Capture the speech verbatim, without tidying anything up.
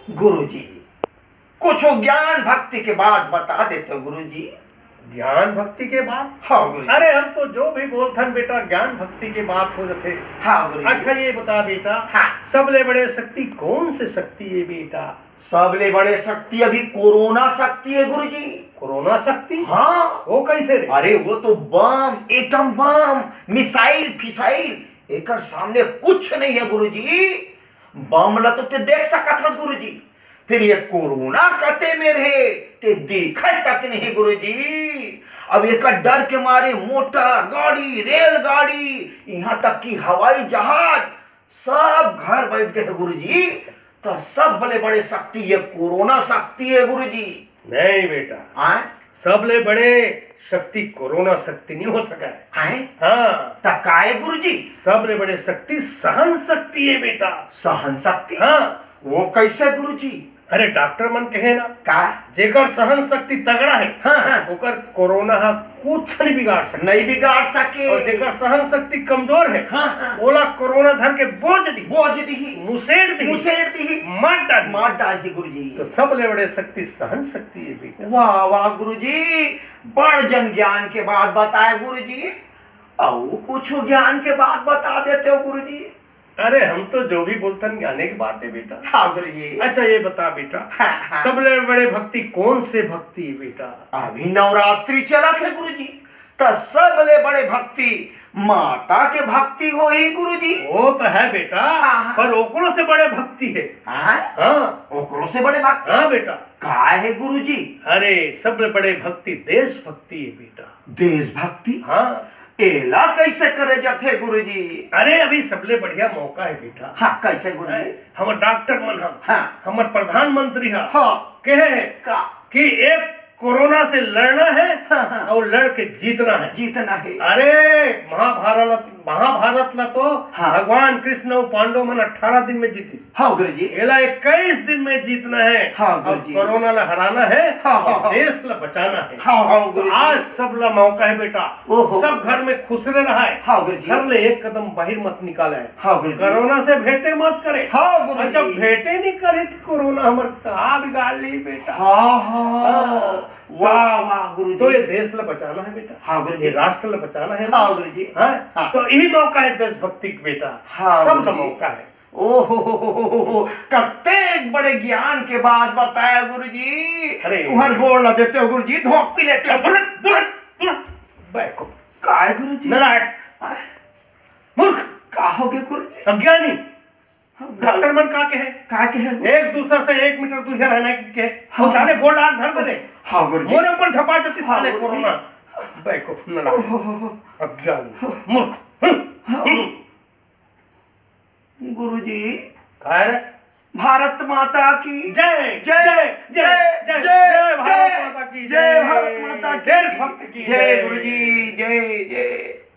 गुरुजी, कुछ ज्ञान भक्ति के बात बता देते हो गुरुजी। ज्ञान भक्ति के बात? हाँ गुरुजी। अरे, हम तो जो भी बोलथन बेटा, ज्ञान भक्ति के बात हो जाथे। हाँ गुरुजी। अच्छा, ये बता बेटा, हाँ। सबले बड़े शक्ति कौन से शक्ति है बेटा? सबले बड़े शक्ति अभी कोरोना शक्ति है गुरुजी। कोरोना शक्ति? हाँ। वो कैसे रे? अरे, वो तो बम, एटम बम, मिसाइल फिसाइल, एकर सामने कुछ नहीं है गुरुजी। बम ल तो ते देख सकत हस गुरुजी, फिर ये कोरोना कते में रहे, ते देखे तक नहीं गुरुजी। अब एकर डर के मारे मोटर गाड़ी, रेलगाड़ी, यहाँ तक कि हवाई जहाज, सब घर बैठ गए गुरुजी। तो सबले बड़े शक्ति ये कोरोना शक्ति है गुरुजी। नहीं बेटा, आय? सबले बड़े शक्ति कोरोना शक्ति नहीं हो सका है। आय? हाँ। त काय गुरुजी? सबले बड़े शक्ति सहन शक्ति है बेटा। सहन शक्ति? हाँ। वो कैसे गुरुजी? अरे, डॉक्टर मन कहे ना, का? जेकर सहन शक्ति तगड़ा है, हाँ, हाँ। ओकर कोरोना ह कुछ नहीं बिगाड़ सके। नहीं बिगाड़ सके। और जेकर सहन शक्ति कमजोर है, हाँ, हाँ। ओला कोरोना धर के बोज दी, बोज दी, मुसेड़ दी, मुसेड़ दी, मार डाली। मार डाली गुरुजी। तो सबले बड़े शक्ति सहन शक्ति है बेटा। वाह वाह गुरुजी, बड़ जन ज्ञान के बात बताए गुरुजी। अउ कुछ ज्ञान के बात बता देते हो गुरुजी। अरे, हम तो जो भी बोलथन ज्ञाने की बात है बेटा। हाँ गुरुजी। अच्छा, ये बता बेटा, हाँ, हाँ। सबले बड़े भक्ति कौन से भक्ति है बेटा? अभी नवरात्रि चलत है गुरुजी, त सबले बड़े भक्ति माता के भक्ति होही गुरुजी। वो तो है बेटा, हाँ, हाँ। पर ओकरो से बड़े भक्ति है। हाँ? हाँ। ओकरो से बड़े भक्ति? हाँ बेटा। का है गुरुजी? अरे, सबले बड़े भक्ति देशभक्ति है बेटा। देशभक्ति? हाँ। एला कैसे करे जाथे गुरुजी? अरे, अभी सबले बढ़िया मौका है बेटा। हाँ, कैसे गुरुजी? हैं? हमर डॉक्टर मन ह, हाँ। हमर प्रधानमंत्री ह, हाँ। कहे है का? कि एक कोरोना से लड़ना है हाँ, हाँ। और लड़ के जीतना है। जीतना है। अरे, महाभारत, महाभारत ला तो हाँ। भगवान कृष्ण और पांडव मन अठारह दिन में जीतिस। हाँ गुरुजी। एला इक्कीस दिन में जीतना है। हाँ और गुरुजी। कोरोना ला हराना है हाँ, हाँ, और हाँ। देश ला बचाना है। हाँ, हाँ, तो गुरुजी। आज सब ला मौका है बेटा। ओहो। सब घर में खुसरे रहा है। हाँ गुरुजी। घर ले एक कदम बाहर मत निकाला है। हाँ गुरुजी। कोरोना से भेंटे मत करे। हाँ गुरुजी। और जब भेंटे नहीं करे तो कोरोना हमर का बिगाड़ ली बेटा। हाँ, हाँ। हाँ। वाह, वाह गुरुजी। तो ये देश ला बचाना है बेटा। हाँ गुरुजी। ये राष्ट्र ला बचाना है। हाँ गुरुजी। हाँ? हाँ। तो यही मौका है देशभक्ति का बेटा। हाँ सब ला गुरुजी। मौका है। ओहो, कतेक बड़े ज्ञान के बात बताया गुरुजी। अरे। तुहर गोड़ ला देते हो गुरुजी, धोक पी लेते हो। दूर हट, दूर हट, दूर हट। बैको। काय गुरुजी? नालायक। आय। मूर्ख। का हो गया गुरुजी? अज्ञानी। हाँ, डॉक्टर मन का कहे? का कहे? एक दूसर से एक मीटर दूरिया रहना के कहे। हाँ। अउ साले गोड़ ला धर दे रे। हाँ गुरुजी। मोरे ऊपर झपा जतिस हाँ, साले गुरुजी। कोरोना। बैको, नालायक। ओहो। अज्ञानी। मूर्ख। हम्म। हाँ। हम्म। गुरुजी। काय रे? भारत माता की जय, जय, जय, जय, जय, जय, जय, जय भारत माता की जय, जय। भारत माता की देशभक्त की जय, जय। गुरुजी, जय, जय।